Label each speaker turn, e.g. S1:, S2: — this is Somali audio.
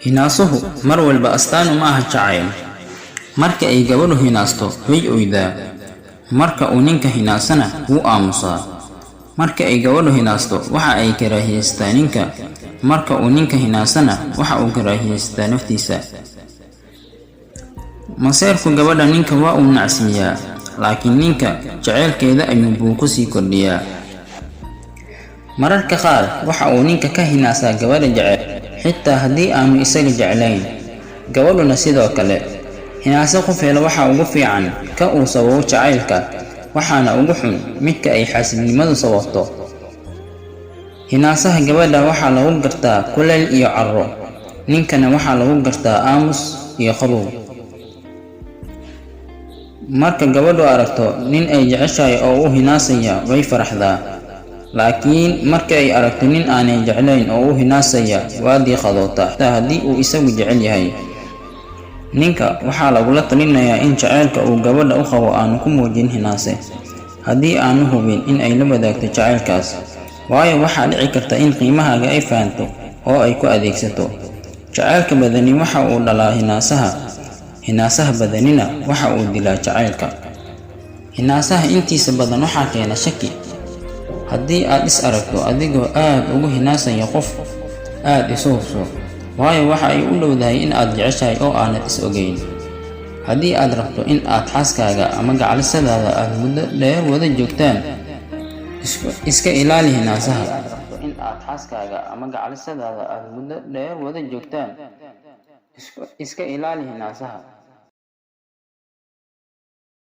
S1: Hinaasuhu mar walba astaan uma aha jacayl. Marka ay gabadhu hinaasto, way oydaa. Marka uu ninka hinaasana, wuu aamusaa. Marka ay gabadhu hinaasto, waxa ay karaahiyeystaa ninka. Marka uu ninka hinaasana, waxa uu karaahiyeystaa naftiisa. Maseerku gabadha ninka waa uu nacsiiyaa, laakiin ninka jacaylkeeda ayuunbuu ku sii kordhiyaa. Mararka qaar waxa uu ninka ka hinaasaa gabadha jecel, xitaa haddii aanu isaga jeclayn. Gabadhuna sidoo kale. Hinaase qof helo waxaa ugu fiican ka uu sababo jacaylka, waxaana ugu xun midka ay xaasidnimadu sababto. Hinaasaha gabadha waxaa lagu gartaa kulayl iyo carro, ninkana waxaa lagu gartaa aamus iyo qabow. Marka gabadhu aragto nin ay jeceshahay oo u hinaasaya, way faraxdaa. Laakiin marka ay aragto nin aanay jeclayn oo u hinaasaya, waa diiqadootaa, xitaa haddii uu isagu jecel yahay. Ninka waxaa lagula talinayaa in jacaylka uu gabadha u qabo aanu ku muujin hinaase, haddii aanu hubin in ay la wadaagto jacaylkaas. Waayo, waxaa dhici karta in qiimahaaga ay fahanto oo ay ku adeegsato. Jacaylka badani waxa uu dhalaa hinaasaha, hinaasaha badanina waxa uu dilaa jacaylka. Hinaasaha intiisa badan waxaa keena shaki. Haddii aad is aragto adigoo aad ugu hinaasaya qof, aad isu hubso, waayo waxa ay u dhowdahay in aad jeceshahay oo aanad is ogeyn. Haddii aad rabto in aad xaaskaaga ama gacalisadaada aad muddo dheer wada joogtaan, iska ilaali hinaasaha. In aad xaaskaaga ama gacalisadaada aad muddo dheer wada joogtaan, iska ilaali hinaasaha.